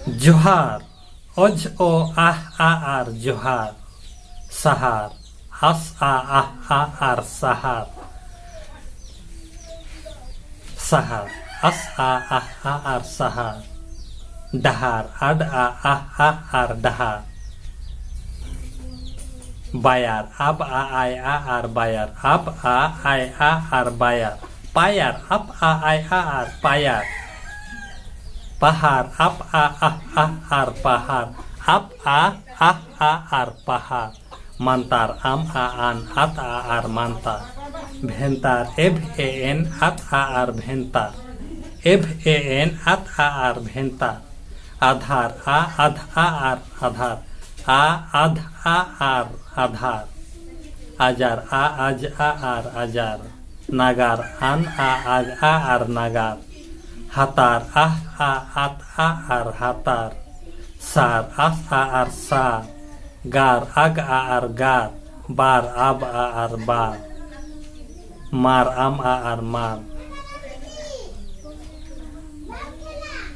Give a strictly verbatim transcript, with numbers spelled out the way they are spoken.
ᱡᱚᱦᱟᱨ᱾ ᱚᱡᱽ ᱚ ᱟᱦ ᱟ ᱟᱨ ᱡᱚᱦᱟᱨ᱾ ᱥᱟᱦᱟᱨ᱾ ᱟᱥ ᱟ ᱟᱦ ᱟ ᱟᱨ ᱥᱟᱦᱟᱨ᱾ ᱥᱟᱦᱟᱨ᱾ ᱟᱥ ᱟ ᱟᱦ ᱟ ᱟᱨ ᱥᱟᱦᱟᱨ᱾ ᱰᱟᱦᱟᱨ᱾ ᱟᱰ ᱟ ᱟᱦ ᱟ ᱟᱨ ᱰᱟᱦᱟᱨ᱾ ᱵᱟᱭᱟᱨ᱾ ᱟᱵ ᱟ ᱟᱭ ᱟ ᱟᱨ ᱵᱟᱭᱟᱨ᱾ ᱟᱵ ᱟ ᱟᱭ ᱟ ᱟᱨ ᱵᱟᱭᱟᱨ᱾ ᱯᱟᱭᱟᱨ᱾ ᱟᱯ ᱟ ᱟᱭ ᱟ ᱟᱨ ᱯᱟᱭᱟᱨ᱾ ᱯᱟᱦᱟᱨ᱾ ᱟᱯ ᱟ ᱟᱦ ᱟ ᱟᱨ ᱯᱟᱦᱟᱨ᱾ ᱟᱯ ᱟ ᱟᱦ ᱟ ᱟᱨ ᱯᱟᱦᱟᱨ᱾ ᱢᱟᱱᱛᱟᱨ᱾ ᱟᱢ ᱟ ᱟᱱ ᱟᱛ ᱟ ᱟᱨ ᱢᱟᱱᱛᱟᱨ᱾ ᱵᱷᱮᱱᱛᱟᱨ᱾ ᱮᱵᱷ ᱮ ᱮᱱ ᱟᱛ ᱟ ᱟᱨ ᱵᱷᱮᱱᱛᱟᱨ᱾ ᱮᱵᱷ ᱮ ᱮᱱ ᱟᱛ ᱟ ᱟᱨ ᱵᱷᱮᱱᱛᱟᱨ᱾ ᱟᱫᱷᱟᱨ᱾ ᱟ ᱟᱫᱷ ᱟ ᱟᱨ ᱟᱫᱷᱟᱨ᱾ ᱟ ᱟᱫᱷ ᱟ ᱟᱨ ᱟᱫᱷᱟᱨ᱾ ᱟᱡᱟᱨ᱾ ᱟ ᱟᱡ ᱟ ᱟᱨ ᱟᱡᱟᱨ᱾ ᱱᱟᱜᱟᱨ᱾ ᱟᱱ ᱟ ᱟᱜ ᱟ ᱟᱨ ᱱᱟᱜᱟᱨ᱾ ᱦᱟᱛᱟᱨ᱾ ᱟᱦ ᱟ ᱟᱛ ᱟ ᱟᱨ ᱦᱟᱛᱟᱨ᱾ ᱥᱟᱨ᱾ ᱟᱥ ᱟ ᱟᱨ ᱥᱟᱨ᱾ ᱜᱟᱨ᱾ ᱟᱜ ᱟ ᱟᱨ ᱜᱟᱨ᱾ ᱵᱟᱨ᱾ ᱟᱵ ᱟ ᱟᱨ ᱵᱟᱨ᱾ ᱢᱟᱨ᱾ ᱟᱢ ᱟ ᱟᱨ ᱢᱟᱨ᱾